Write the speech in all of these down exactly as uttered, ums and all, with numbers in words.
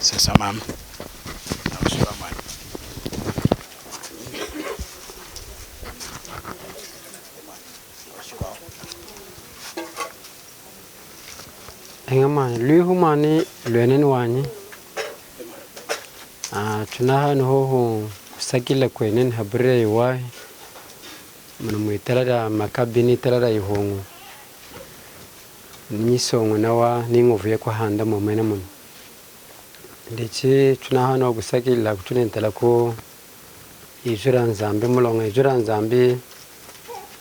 Sesa mama. Nakushukuru mwani. Eña mwani, lwihu mwani lweneni wanyi. Ah, tunahanu hohu kusakilila kweneni habula yayiwahi. Munu mwitala da Makabi ni itala da Ihuñu, ni nyisoñu nawa ni ñovu yakuhanda mwomwene munu. Dichi tunahanu kusakilila kutunenetelaku ijwi da Nzambi, muloña ijwi da Nzambi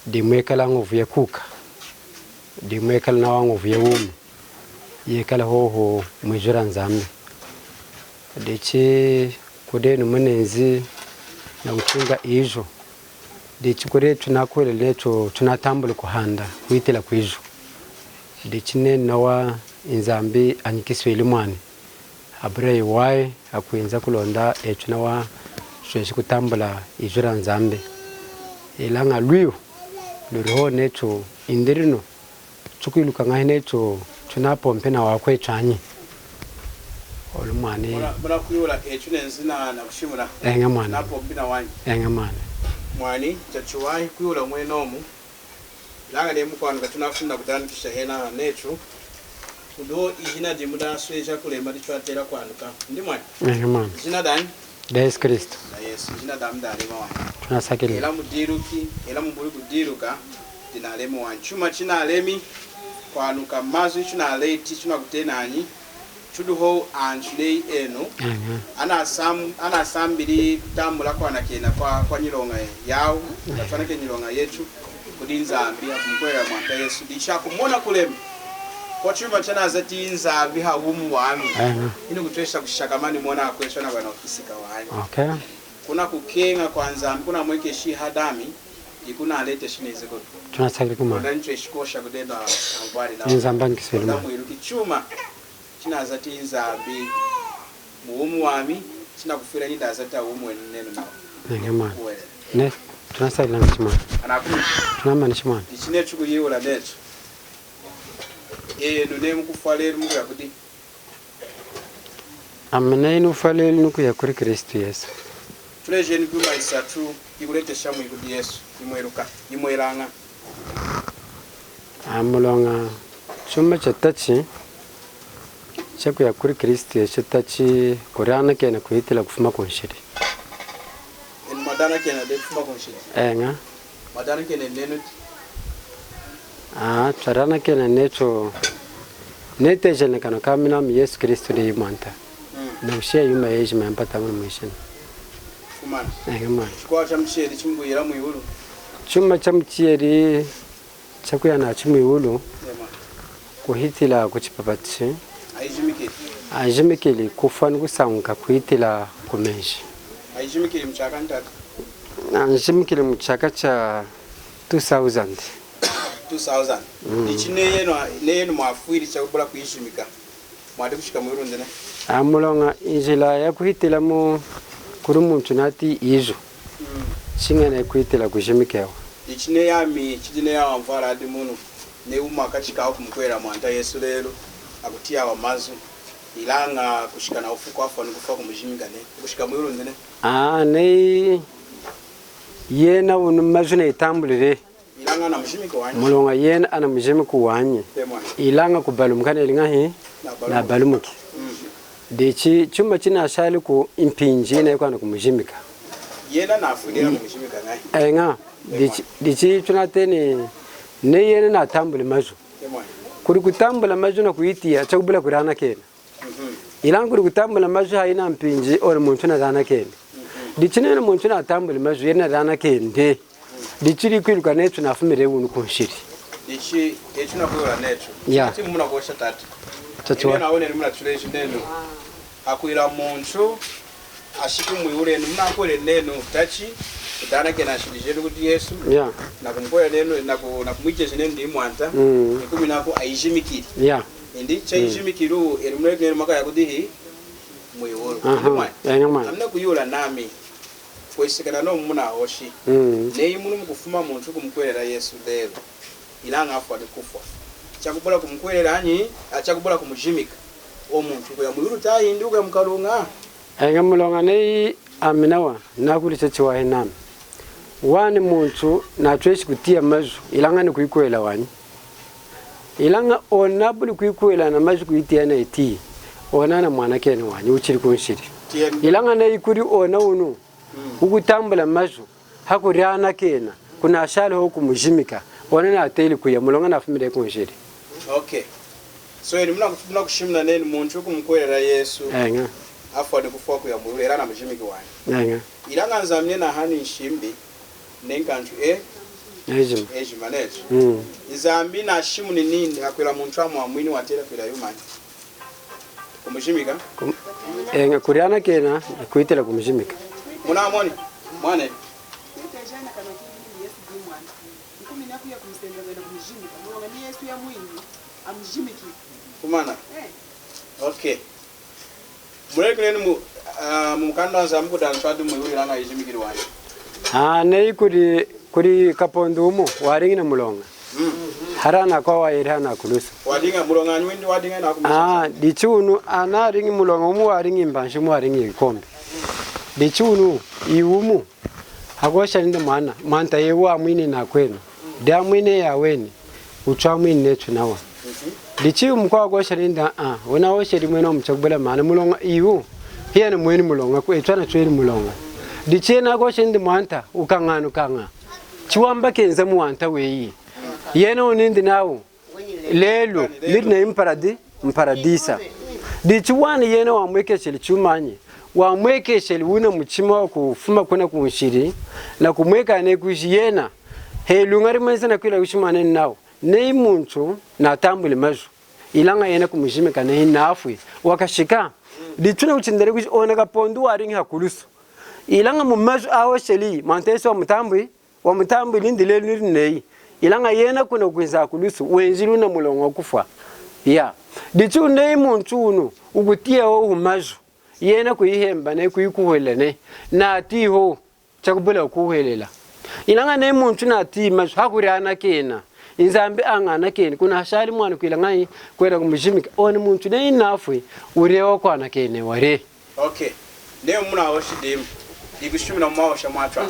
dimwekala ñovu yakuuka, dimwekala nawa ñovu yawumi, yekala hohu mwijwi da Nzambi. Dichi kudenu munenzi nakutunga ijwi. Dichi kudi tunakuhweleli netu tunatambuli kuhanda kuhitila kwijwi. Dichi nenu nawa Nzambi anyikiswili mwani habula yayiwahi hakwinza kulonda etu nawa tutweshi kutambula ijwi da Nzambi. Ilaña lwihu lulihu netu indi dinu tukwiluka ñahi netu tunapompi nawakwetu anyi? Olu mwani. Muna, muna kuyula etu nenzi na, nakushimuna. Eña mwani. Napompi nawanyi. Eña mwani. Mwani, chachiwahi kuyula mwenomu. Ilaña neyi mukwanuka tunafumi nakudanukisha hena netu kudihu ijina dimu dasweja kulema ditwatela kwanuka. Ndi mwani. Eña mwani. Ijina danyi? Da Yesu Kristu. Da Yesu, ijina dami dalema wanyi. Tunasakilili. Ela mudiluki, ela mubuli kudiluka, dinalemi wanyi. Chuma chinalemi kwanuka mazu itunaleti, tunakutena anyi, tudihu antu neyi enu. Eña. Anasam-, anasambili kutambula kwanakena kwa, kwa nyiloña yawu, eña, katwanakena nyiloña yetu kudi Nzambi, hakumukuhwelela Mwanta Yesu, dichi hakumona kulema kwa chuma chanazati Nzambi hawumi wami. Eña. Inu kutwesha kushakama nimona akwetu anabana ukisika wanyi. Okay. Kuna kukeña kwa Nzambi kunamwekeshi hadami, ikunalete shinize kutu. Tunasakilili mwani. Kuna nitweshi kosha kudenu angwali na. Nzambi anyikiswili mwani. Mwiluki chuma chinazati Nzambi muwumi wami, chinakufwila nidazata wumi wenu nenu nawa. Eña mwani. Kuwele. Ne, tunasakilili mwani. Anakumi. Tunamanishi mwani. Ichi netu kuyihula netu. Enu neyi mukufwa lelu mukuya kudihi? Ami neyi nufwa lelu nukuya kudi Kristu Yesu. Tulejenu yuma yisatu yikuletesha mwiyi kudi Yesu, yimweluka, yimwelaña. Ah, muloña chuma chatachi chakuya kudi Kristu Yesu chatachi kudanakena kuhitila kufuma kunshidi. Enu mwadanakena dehi kufuma kunshidi? Eña. Mwadanakena nenu di? Ah, twadanakena netu, neteji nakanwa kami nami Yesu Kristu diyi Mwanta. Mm. Nakushiya yuma yejima yampata munu mwishina. Kumana. Eña mwani. Chikwawu chamuchiyedi chimukuyila mwiwulu? Chuma chamuchiyedi chakuya nachu mwiwulu, eña mwani, kuhitila kuchipapatishi. Ayijimikili. Ayijimikili kufwa ni kusañuka kuhitila kumenji. Ayijimikili muchaka ntata? Ayijimikili muchaka cha two thousand. Two thousand. Mm. Ichi neyi enu, neyi enu mwafwili chakubula kuyijimika, mwadi kushika mwiwulu ndi nehi? Ah, muloña injila yakuhitilamu kudi muntu nati ijwi. Mm. Chiña neyi kuhitila kujimikewa. Ichi neyi ami, chidi neyi awa anvwali adi munu, neyi wumu akachika kumukuhwelela Mwanta Yesu lelu, akutiya awa mazu, ilaña kushika na wufuku afwa ni kufwa kumujimika nehi, kushika mwiwulu ndi nehi? Ah, neyi yena wunu mazu neyitambwili. Ilaña anamujimiki wanyi. Muloña yena anamujimiki wanyi. Eña mwani. Ilaña kubalumuka neli ñahi? Nabalumuki. Nabalumuki. Mm. Dichi chuma chinashaliku mpinji yina yikwawu kumujimika. Yena nafwili kumujimika ñahi? Eña. Eña mwani. Dichi, dichi tunateni neyi yena natambwili mazu. Eña mwani. Kudi kutambwila mazu nakuyitiya chakubula kudanakena. Mhm. Ilaña kudi kutambwila mazu hayina mpinji, ori muntu nadanakeni. Mhm. Dichi neyi muntu natambwili mazu, yena nadanakeni. Dichi dikwiluka netu nafumili wunu kunshidi. Dichi etu nakwihula netu. Ya. Ati munakuhosha tata. Tata. Enu nawonenu munatuleji nenu. Hakwila muntu ashiki mwiwulu, enu munakuhweleli nenu tachi kudanakena nshidi jenu kudi Yesu. Ya. Nakumukuhwelela nenu, naku-, nakumwiteja nenu diyi Mwanta. Mm. Nikumininaku ayijimikili. Ya. Indi chayijimikili, enu munakuhweleli nenu mwakaya kudihi? Mwiwulu. Aha. Indi mwani. Eña mwani. Ami nakwihula nami, kwesekana nomu munahoshi. Mm. Neyi munu mukufuma muntu kumukuhwelela Yesu lelu, ilaña afwa ni kufwa, chakubula kumukuhwelela anyi? Ah, chakubula kumujimika. O muntu kuya mwiwulu tahindi kuya mukaluña? Eña, muloña neyi ami nawa nakuhweleli chiwahi nami. Wani muntu natweshi kutiya mazu, ilaña ni kwikuhwelela wanyi. Ilaña ona abuli kwikuhwelela na mazu kuyitiya neyi tiyi, ona anamwanakeni wanyi, wuchidi kunshidi. Ilaña neyi kudi ona unu, mm, wukutambula mazu, hakudi anakena, kunashali hohu kumujimika, ona nateli kuya, muloña nafumini kunshidi. Okay. So, enu muna, munakushimuna nenu muntu wukumukuhwelela Yesu, eña, afwa ni kufwa kuya mwiwulu, hela anamujimiki wanyi. Eña. Ilaña Nzambi nahani nshimbi, nenkanchu e, ejima. Ejima, netu. Mm. Nzambi nashimuni nindi, hakwila muntu amwamwini watela kwila yumanyi? Kumujimika? Kum-, eña, kudi anakena, kwitela kumujimika. Munamoni? Mwane. Kumana. Okay. Muleki nenu mu, ah, mumukanda waNzambi kudi antu adi mwiwulu ilaña ayijimikili wanyi? Ah, neyi kudi, kudi kapondu wumu wadiñi namuloña. Mm. Hadi anakwawu ayedi hana hakulusu. Wadiña muloña windi wadiña na kumusasa. Ah, dichi unu, anadiñi muloña wumu wadiñi mbanji, wumu wadiñi ikombi. Dichi unu, iwu wumu, hakuhosha nindi mwana, mwanta yeyi wamwini nakwenu. Diyi amwini eyi aweni, wutwamwini netu nawa. Mhm. Dichi mukwawu hakuhosha nindi, ah, ah, wena hosheli mwena wamuchakubula maana, muloña iwu, hiyena mweni muloña, ku etu anatweni muloña. Dichi yena hakuhosha nindi mwanta, wukañanukaña. Chiwamba kenza muwanta weyi. Yena wunindi nawu, lelu, nidi neyi mparadi-, mparadisa. Dichi wani yena wamwekesheli chumanyi? Wamwekesheli wuna muchima wakufuma kuna kunshidi, nakumweka neyi kwiji yena. Heluña dimwenza nakwila kushimana nawu, neyi muntu natambuli mazu, ilaña yena kumujimika neyi nafwi, wakashika. Dichi nakuchindeli kwiji ona kapondu wadiñi hakulusu. Ilaña mumazu ahosheli, mwanta Yesu wamutambwi, wamutambwili nindi lelu nidi neyi. Ilaña yena kuna kwinza hakulusu, wenzili wuna muloña wakufwa. Ya. Dichi neyi muntu unu, wukutiya hohu mazu, yena kuyihemba neyi, kuyikuhwelela neyi, natiyi hohu, chakubula kukuhwelela. Ilaña neyi muntu natiyi mazu, hakudi anakena. Nzambi añanakeni, kunashali mwana kwila ñahi, kwela kumujimika. Ona muntu neyi nafwi, wudi wakwanakena wudi. Okay. Neyi munahoshi dimu. Dikushimuna mwahosha mwatwa.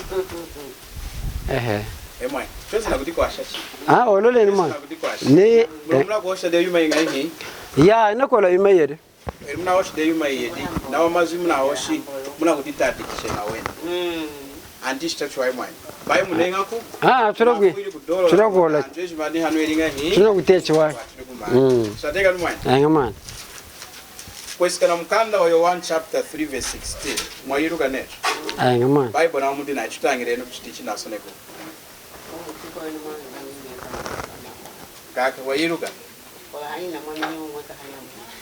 Ehe. Emwe. Chozi nakudikwasha chi? Ah, ololeni mwana. Nakudikwasha. Ne, muna, eh, munakuhosha dehi yuma yiñahi? Ya, inakola yuma yiyedi. Enu munahoshi dehi yuma yiyedi. Nawa mazu munahoshi, munakuditadikisha nawena. Mm. Anti shita chiwahi mwani. Bayi muneñaku. Ah, tulaku-, munafwili kudolola, tulakuhola. Antu ejima adi hanu eli ñahi. Tunakutiya chiwahi. Watiri kumana. Mm. Sateka ni mwani. Eña mwani. Kwesekana mukanda wa Yowanu chapter three verse sixteen. Mwayiluka netu? Eña mwani. Bible nawa mudi nachu, tutañili enu kuchitichi nasoneka. Kaka, wayiluka?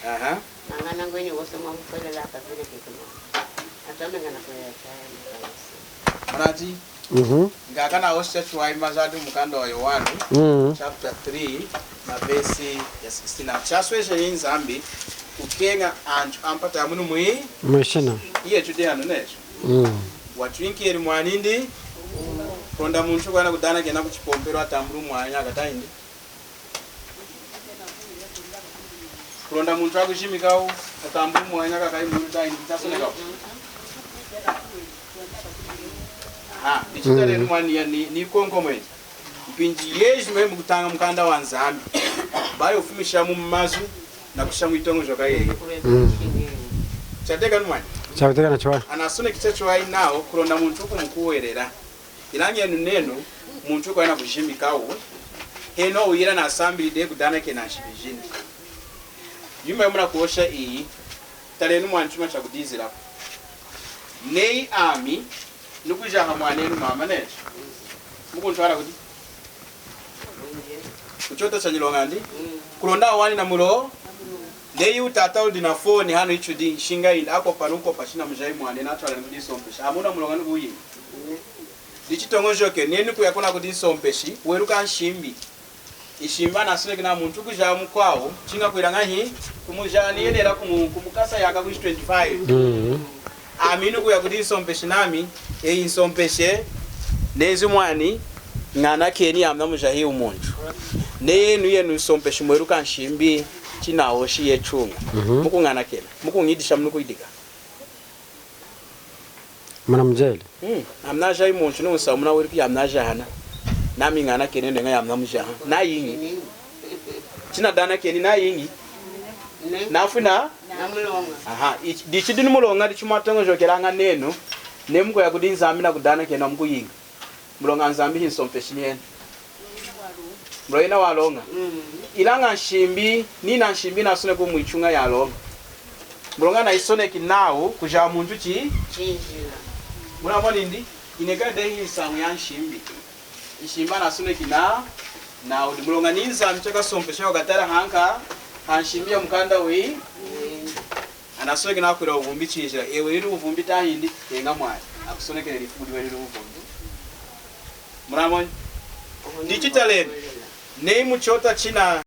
Aha. Munatiyi? Mhm. Ngana nahoshi chachiwahi mazu adi mumukanda wa Yowanu, mhm, chapter three, na verse ya sixteen. Chasweja Nzambi kukeña antu ampata yamunu mwi-, mwishina. Iye tudi anu necho. Mm. Watwinkeli mwanindi, kulonda muntu kwena kudanakena kuchipompelu atambuli mwanya katahindi. Kulonda muntu akujimikawu, atambuli mwanya kakayi muntu tahindi, chasonekawu. Ah, ichi talenu mwani ya ni, ni konko mweji. Mpinji yejima mukutaña mukanda wa Nzambi, bayi wufumisha mu mazu nakusha mwitoñojoka yeyi. Mm. Chateka ni mwani? Chateka nachiwahi. Anasoneki chachiwahi nawu kulonda muntu kumukuhwelela. Ilaña enu nenu, muntu kwena kujimikawu, henohu wuyila nasambili dehi kudanakena nshidi jindi. Yuma yimunakuhosha iyi, talenu mwani chuma chakudizilaku. Neyi ami, nukujaha mwanenu mama netu. Mukuntwala kudi? Kuchota chanyiloña ndi? Kulonda wani namuloña? Neyi wutata wudi na foni hanu ichudi, nshinga yindi, akopa nukopa shina mujahi mwanenu, atwalenu kudi nsompeshi. Amuna muloña nukuyi. Dichitoñojoki, nenu kuya kuna kudi nsompeshi, weluka nshimbi. Nshimbi anasoneki nawu muntu kujaha mukwawu, chiña kwila ñahi, kumujaha ni yena hela kumu-, kumukasa yaka kudi twenty-five. Mm. Ami nukuya kudi nsompeshi nami, eyi nsompeshi, nenzi mwani, ñanakeni yami namujahi muntu. Neyi enu, yenu nsompeshi mweluka nshimbi, chinahoshi yetuña. Mhm. Mukuñanakena, mukuñidisha, munukuyidika. Muna mujeli. Hmm. Amunajahi muntu ni unsahu muna weluki, amunajaha na. Nami ñanakeni neñi amunamujaha. Nayiñi. Chinadanakeni nayiñi. Nafwi na? Aha. Ichi, dichi dinu muloña dichi mwatoñojokelaña nenu. Neyi mukuya kudi Nzambi nakudanakena, mukuyiña. Muloña Nzambi hinsompeshi niyena. Muloña yena waloña. Mm. Ilaña nshimbi, nina nshimbi nasoneki mwituña yaloña. Muloña nayisoneki nawu, kujaha muntu chi? Chinjila. Munamoni ndi? Yinekali dehi nsañu ya nshimbi. Nshimbi anasoneki na, nawu di muloña ni Nzambi chakasompesha wakatala hanka, ha nshimbi ya mukanda wi. Mm. Anasoneki nawu kwila wuvumbi chinjila. Eyi welili wuvumbi tahindi, eña mwani. Akusonekeli ifuku diwelili wuvumbi. Munamoni? Dichi talenu. Neyi muchota china